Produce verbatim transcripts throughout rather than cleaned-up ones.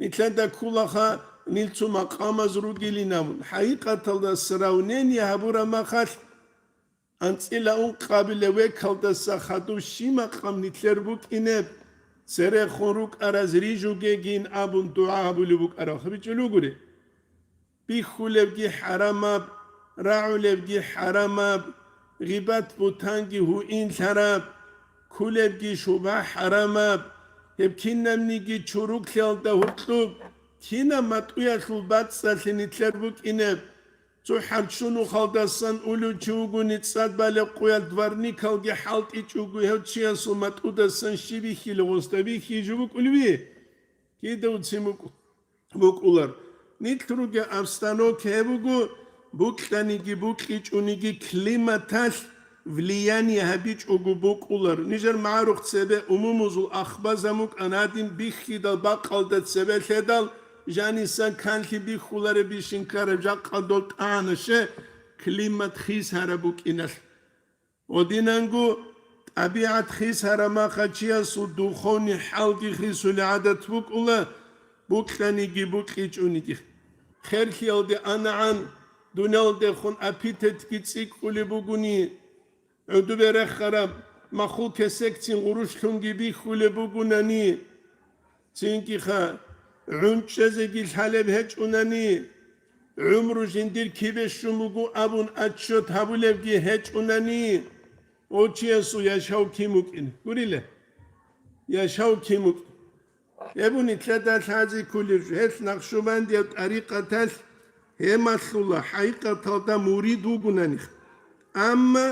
Нилъеда кколаха нил цо макъамаз ругилин абун. ХӀакъикъаталда сравнение гьабураб махалъ, анцӀила ункъабилеб векалдаса хадуб щиб макъам нилъер букӀинеб, церехун рукӀараз рижугейин абун дугӀа гьабулеб букӀараб хабичӀел ругури. Бихьулебги хӀарамаб, рагӀулебги хӀарамаб, гъибат-бутанги гьуинлъараб, кколебги шубгьа хӀарамаб, гьеб кинабниги чуруклъиялда гьоркьоб, кинаб матӀуялъул бацӀцӀалъи нилъер букӀинеб, цо хӀарччун ухалдасан улев чи вугони цӀад балеб къоялъ дворникалги хӀалтӀичӀого, гьев чиясул матӀудасан щиб бихьилеб гъосда бихьизе букӀулеби? Кида уцин букӀу-, букӀулар. Нилъ ругел обстановка гьеб буго, букьаниги букьичӀониги климаталъ влияние гьабичӀого букӀулар. Нижер магӀарухъ цебе умумузул ахбазаб букӀана гьадин бихьидал бакъалда цебе лъедал, жанисан канлъи бихьулареб бищин ккараб жакъа дол тӀагӀана ще, климат хисараб букӀиналъ. Гьединанго тӀабигӀат хисараб махалъ чиясул духовный хӀалги хисулеб гӀадат букӀуна, букьаниги букьичӀониги. Херлъиялде анагӀан, дуниялдехун аппетитги цӀикӀкӀулеб бугони, гӀодобе рехараб махул кесекцин гъурущлъунги бихьулеб бугонани, Цинги-ха, гӀунчӀезеги лъалеб гьечӀунани, гӀумру жиндир кибе щун буго абун отчет гьабулебги гьечӀунани, о чиясул яшав кин вукӀин? Гурила, яшав кин вукӀин? Гьеб нилъеда лъазе кколеб жо, гьелъ Накъшубандияб тӀарикъаталъ гьемалъула хӀакъикъаталда мурид вугонаниха. Амма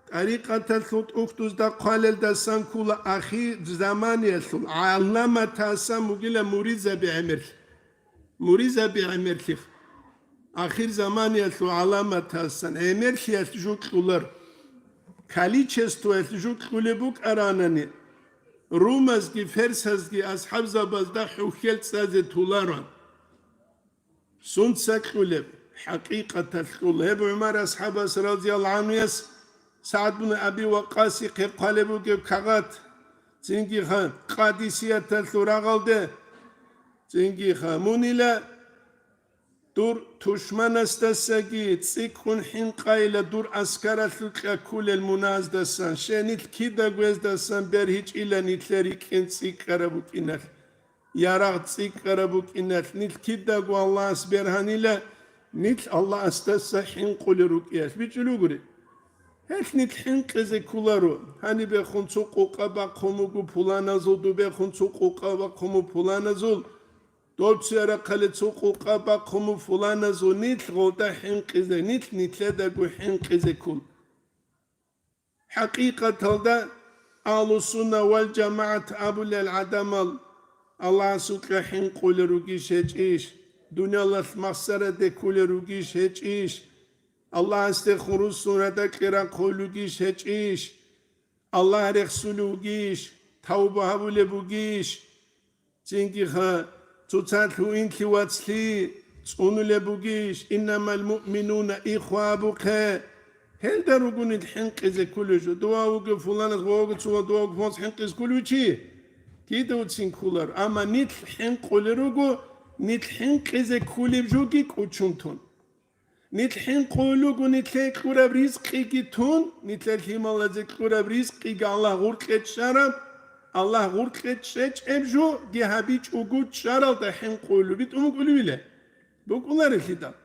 тӀарикъаталъул тӀухьдузда хъвалелдасан ккола ахир заманиялъул гӀаламатасан бугила муридзаби гӀемерлъи. Муридзаби гӀемерлъиха. Ахир заманиялъул гӀаламатасан гӀемерлъиялъ жо кьолар. Количествоялъ жо кьолеб букӀаранани, румазги ферсазги асхӀабзабазда хӀухьел цӀазе толаро. Сунца кьолеб? ХӀакъикъаталъ кьола. Гьеб ГӀумар асхӀабас, радияллагьу гӀанхуяс, СагӀд бун Аби Ваккасихъе хъвалеб бугеб кагъат, цинги-ха Къадисияталъул рагъалде, цинги-ха мунила дур тушманасдасаги цӀикӀкӀун хӀинкъайила дур аскаралъукьа кколел муназдасан, щай нилъ кидаго гьездасан бергьичӀила нилъер рикӀкӀен цӀикӀкӀараб букӀиналъ. Ярагъ цӀикӀкӀараб букӀиналъ, нилъ кидаго Аллагьас бергьанила, нилъ Аллагьасдаса хӀинкъулел рукӀиялъ. БичӀчӀулел ругури. Гьелъ нилъ хӀинкъизе кколаро, гьанибехун цо къукъа бахъун буго пуланазул, добехун цо къукъа бахъун буго пуланазул, доб цоясул рахъалде цо къукъа бахъун буго пуланазул, нилъ гъолда хӀинкъизе, нилъ нилъедаго хӀинкъизе ккола. ХӀакъикъаталда Агьлу-сунна вал-жамагӀат абулел гӀадамал Аллагьасукьа хӀинкъулел ругищ гьечӀищ, дуниялалъ махсараде кколел ругищ гьечӀищ, Аллагьасдехун руссун радакье рахъулел ругищ гьечӀищ, Аллагь рехсулев вугищ, тавба гьабулеб бугищ, Цинги-ха, цоцалъ гьуинлъи вацлъи цӀунулеб бугищ, «Иннамал муъминуна ихва» абухъе. Гьелда ругони хӀинкъизе кколеб жо. Дова вугев фуланас, вавги цула, дова вугев фуланас хӀинкъизе кколев чи? Кида уцин кколар. Амма нилъ хӀинкъулел руго, нилъ хӀинкъизе кколеб жоги кӀучун тун. Нилъ хӀинкъулел руго нилъее кьураб ризкъиги тун, нилъер лъималазе кьураб ризкъиги Аллагь гъоркье чӀараб, Аллагь гъоркье чӀечӀеб жоги гьабичӀого чӀаралда хӀинкъулел битӀун букӀулевила? БукӀуларелъидал.